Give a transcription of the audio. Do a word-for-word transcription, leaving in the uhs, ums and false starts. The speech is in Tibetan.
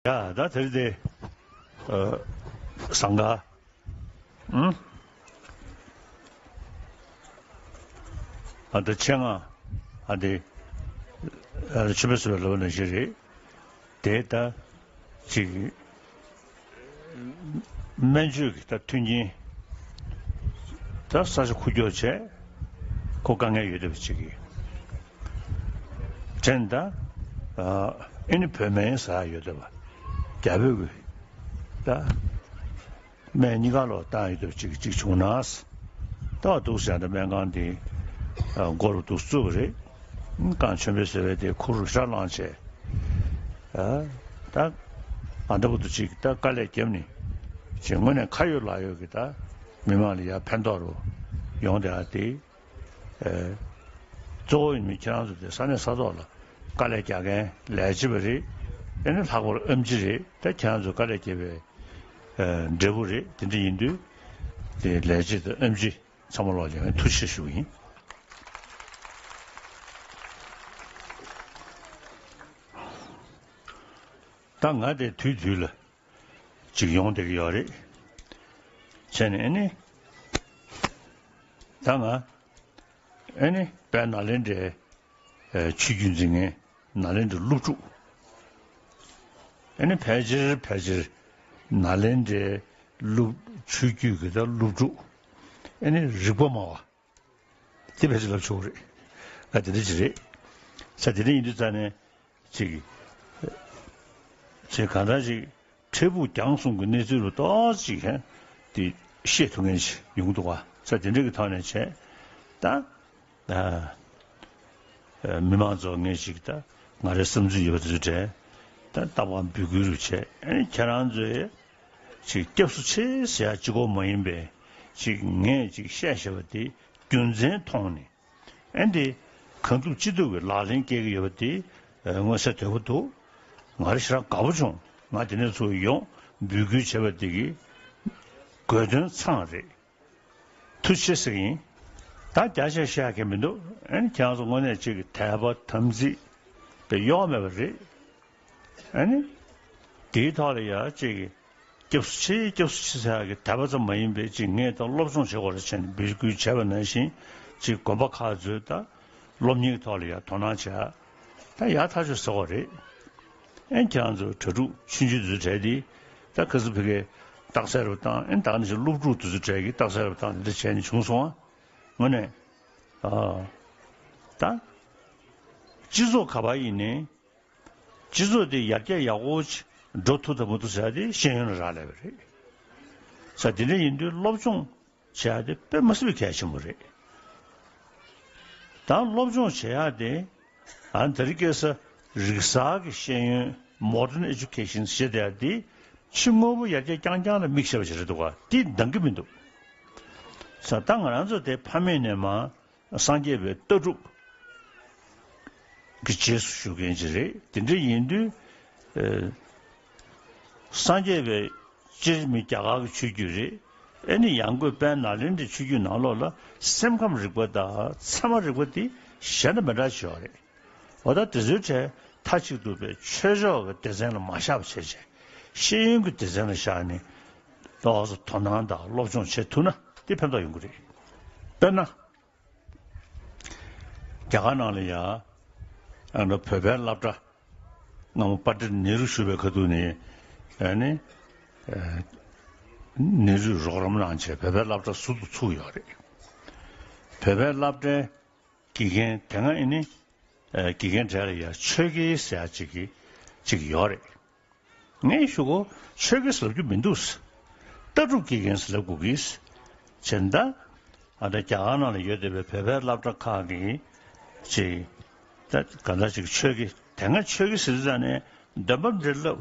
ཡ་ད་དེར་དེ་ཨ་ཟངས་དཀར་ཨུ་ཨ་ད་ཆེད་མངགས་ཨ་དེ་ཨ་ཆོས་འཕེལ་ཟེར་བའི་ལོ་ནང་བཞིན་རེད། དེ་ད་ཅིག་སྨན་བཅོས་ཀྱི་ད་མཐུན་རྐྱེན་ད་ས་ཆ་འཁོར་རྒྱུག་བྱས་ཁོ་དཀའ་ངལ་ཡོད་བསྡད་པ་ཅིག་གིས་དྲན་ད་ཨ་ཨེ་ནི་བོད་སྨན་ཟ་ཡ་ཡོད་བསྡད་པ་རྒྱ་བོད་ཀྱི་ད་སྨན་གཉིས་ཀ་ལོག་བཏང་ཡོད་བསྡད་པ་ཅིག་ཅིག་བྱུང་ན་ད་འདུག་ཟེར་ད་སྨན་ཁང་དེ་ཨ་མགོ་རུ་འདུག་བཙུགས་པ་རེད། རྐང་ཆོས་འཕེལ་ཟེར་བའི་དེ་ཁུ་རུ་ཤ་ལངས་བྱས། ཨ་ད་ཨ་འདྲ་པོ་དུ་ཅིག་ད་དཀའ་ལས་བརྒྱབ་ནས་ཅིག་དངོས་གནས་ཁ་ཡོད་ལག་ཡོད་ཀྱི་ད་མི་མང་ལ་ཡ་ཕན་ཐོགས་རུ་ཡོང་བསྡད་ཡ་དེ་ཨ་གཙོ་བོ་ཡིན་མིན་ཁྱེད་རང་ཚོ་དེ་ས་གནས་ས་ཐོག་ལ་དཀའ་ལས་རྒྱག་མཁན་ལས་བྱེད་པ་རེད། ཨེ་ནི་ལྷག་པར་ཨེམ་ཆི་རེད། ད་ཁྱེད་རང་ཚོ་དཀའ་ལས་བརྒྱབ་པའི་ཨ་འབྲས་བུ་རེད། དེ་འདྲ་ཡིན་དུས་དེ་ལས་བྱེད་དང་ཨེམ་ཆི་ཚང་མ་ལོག་ལ་ཡང་ཐུགས་རྗེ་ཆེ་ཞུ་གི་ཡིན། ད་ང་དེ་དུས་དུས་ལ་ཅིག་ཡོང་བསྡད་ཀྱི་ཡོད་རེད། བྱས་ནས་ཨ་ནི་ད་ང་ཨ་ནི་དཔལ་ནཱ་ལེནྡྲའི་ཨ་ཆོས་བརྒྱུད་འཛིན་མཁན་ནཱ་ལེནྡྲ་སློབ་ཕྲུག་ཨ་ནི་ཕལ་ཆེར་ཕལ་ཆེར་ནཱ་ལེནྡྲའི་སློབ་ཆོས་བརྒྱུད་ཀྱི་ད་སློབ་ཕྲུག་ཨ་ནི་རིག་པ་སྨྲ་བ་དེ་ཕལ་ཆེར་ལབ་ཆོག་གི་རེད། ཨ་དེ་འདྲ་ཅིག་རེད། ས་དེ་འདྲ་ཡིན་དུས་ཙང་ནས་ཅིག་ཅིག་གང་ལྟར་ཅིག་འཕྲལ་ཕུགས་རྒྱང་གསུམ་གྱི་གནས་ཚུལ་ལ་ཏོག་ཙམ་ཅིག་ཧན་དེ་ཤེས་ཐུབ་མཁན་ཅིག་ཡོང་གི་འདུག་ག་ས་དེ་འདྲ་གི་ཐོག་ནས་བྱས་ད། ཨ་ཨ་མི་མང་ཚོ་ངས་ཅིག་ད་ང་རའི་བསམ་ཚུལ་ཡོད་པ་དེ་ཚོ་དྲན་ད་ལྟ་བ་འབོད་སྐུལ་རུ་བྱས། ཨེ་ཁྱེད་རང་ཚོས་ཅིག་སྐྱབས་སུ་མཆི་ཟེར་ཡ་གཅིག་པོ་མ་ཡིན་པའི་ཅིག་ངས་ཅིག་བཤད་བཞག་པ་དེ་རྒྱུ་མཚན་མཐོང་ནས་ཨེ་འདི་གང་ཐུབ་ཅི་ཐུབ་ཀྱི་ལག་ལེན་སྐྱེལ་གྱི་ཡོད་པ་དེ་མངོན་གསལ་དོད་པོ་འདུག་ང་རང་ཞེ་དྲག་དགའ་པོ་བྱུང་། ང་དེ་ནས་ཚུར་ཡོང་འབོད་སྐུལ་བྱས་པ་དེ་གི་དགོས་དོན་ཚང་རེད། ཐུགས་རྗེ་ཆེ་ཟེར་གྱི་ཡིན། ད་རྒྱ་ཆེ་བཤད་མཁན་མི་འདུག་ཨ་ནི་ཁྱེད་རང་ཚོ་དངོས་གནས་ཅིག་གི་དད་པ་དམ་ཚིག་པའི་གཡོ་བ་མེད་པ་རེད། ཨ་ནི་དེའི་ཐོག་ལ་ཡ་ཅིག་གི་སྐྱབས་སུ་མཆི་སྐྱབས་སུ་མཆི་ཟེར་ཡ་གི་དད་པ་ཙམ་མ་ཡིན་པའི་ཅིག་ངས་ད་སློབ་སྦྱོང་བྱེད་དགོས་རེད་བྱས་ནས་འབོད་སྐུལ་བྱས་པ་ནང་བཞིན་ཅིག་དགོན་པ་ཁག་ཚོས་ད་སློབ་གཉེར་གྱི་ཐོག་ལ་ཡ་དོ་སྣང་བྱས། ད་ཡག་ཐག་ཆོད་ཟེར་བ་རེད། ཨེ་ཁྱེད་རང་ཚོ་གྲྭ་ཕྲུག་ཆུང་ཆུང་དེ་ཚོ་གྲས་དེ་ད་ཁ་སང་ཕ་གིར་རྟགས་གསལ་རུ་བཏང་། ཨེ་ད་ནི་ཅིག་སློབ་ཕྲུག་དེ་ཚོ་གྲས་ཀྱིས་རྟགས་གསལ་རུ་བཏང་དེ་འདྲ་བྱས་ནས་བྱུང་སོང་ཨ། དངོས་གནས་ཨ་ད་སྤྱི་ཚོགས་ག་པར་ཡིན་ནའི་སྤྱི་ཚོགས་དེ་ཡར་རྒྱས་ཡག་པོ་ཅིག་འགྲོ་ཐུབ་དང་མི་ཐུབ་ཟེར་ཡ་དེ་ཤེས་ཡོན་ལ་རག་ལས་པ་རེད། ས་དེ་འདྲ་ཡིན་དུས་སློབ་སྦྱོང་བྱེད་ཡ་དེ་དཔེ་མ་སྲིད་པའི་གལ་ཆེན་པོ་རེད། ད་སློབ་སྦྱོང་བྱེད་ཡ་དེ་ཨ་ནི་དེ་རིང་ཁ་སང་རིག་གསར་གྱི་ཤེས་ཡོན་modern education ཟེར་བསྡད་ཡ་དེ་ཕྱི་དངོས་པོ་ཡར་རྒྱས་རྐྱང་རྐྱང་ལ་དམིགས་བྱས་པ་ཞིག་རེད་འདུག་ག་དེ་འདང་གི་མི་འདུག་ས་ད་ང་རང་ཚོ་དེ་ཕ་མེས་ནས་མར་སངས་རྒྱས་པའི་ལྟ་གྲུབ་ཀྱི་རྗེས་སུ་ཞུགས་མཁན་ཅིག་རེད། དེ་འདྲ་ཡིན་དུས་ཨ་སངས་རྒྱས་པའི་སྤྱིར་མི་རྒྱ་གར་གྱི་ཆོས་བརྒྱུད་རེད། ཨེ་ནི་ཡང་སྒོས་དཔལ་ནཱ་ལེནྡྲའི་ཆོས་བརྒྱུད་ནང་ལོགས་ལ་སེམས་ཁམས་རིག་པ་དང་ཚད་མ་རིག་པ་དེ་གཞན་དང་མི་འདྲ་ཞིག་ཡོད་རེད། འོ་ད་དེ་ཚོའི་གྲས་མཐའ་གཅིག་ཏུ་པའི་ཆོས་ཕྱོགས་ཀྱི་སྡེ་ཚན་ལ་མ་བཞག་པ་བྱས་བྱས་ཤེས་ཡོན་གྱི་སྡེ་ཚན་ལ་བཞག་ནས་ཏོག་ཙམ་དོ་སྣང་དང་སློབ་སྦྱོང་བྱེད་ཐུབ་ན་དེ་ཕན་ཐོགས་ཡོང་གི་རེད། དཔེར་ན། རྒྱ་གར་ནང་ལ་ཡ། ཨ་ནི་བོད་པའི་སློབ་གྲྭ་སྔ་མོ་པཎྜི་ཏ་ནེ་རུ་བཞུགས་པའི་ཁ་ཐུག་ནས་ཨ་ནི་ཨ་ནེ་རུས་རོགས་རམ་གནང་བྱས་བོད་པའི་སློབ་གྲྭ་ཟུར་དུ་ཚུགས་ཡོད་རེད། བོད་པའི་སློབ་གྲྭའི་དགེ་རྒན་དེ་སྔ་ཨ་ནི་ཨ་དགེ་རྒན་གྲས་ལ་ཡ་ཆོས་དགེ་ཟེར་ཡ་ཅིག་གི་ཅིག་ཡོད་རེད། ངས་ཞུ་གོ། ཆོས་དགེ་ཟེར་ལབ་རྒྱུ་མི་འདུག་ལྟ་གྲུབ་དགེ་རྒན་ཟེར་ལབ་དགོས་ཀྱི། བྱས་ན་ད་ཨ་ད་རྒྱ་གར་ནང་ལ་ཡོད་བསྡད་པའི་བོད་པའི་སློབ་གྲྭ་ཁག་གི་ཅིག་ད་ག་འདྲ་ཅིག་ཆོས་དགེ་དེ་སྔ་ཆོས་དགེ་ཟེར་དུས་ཙང་ནས་འདོན་པ་འདི་ལབ།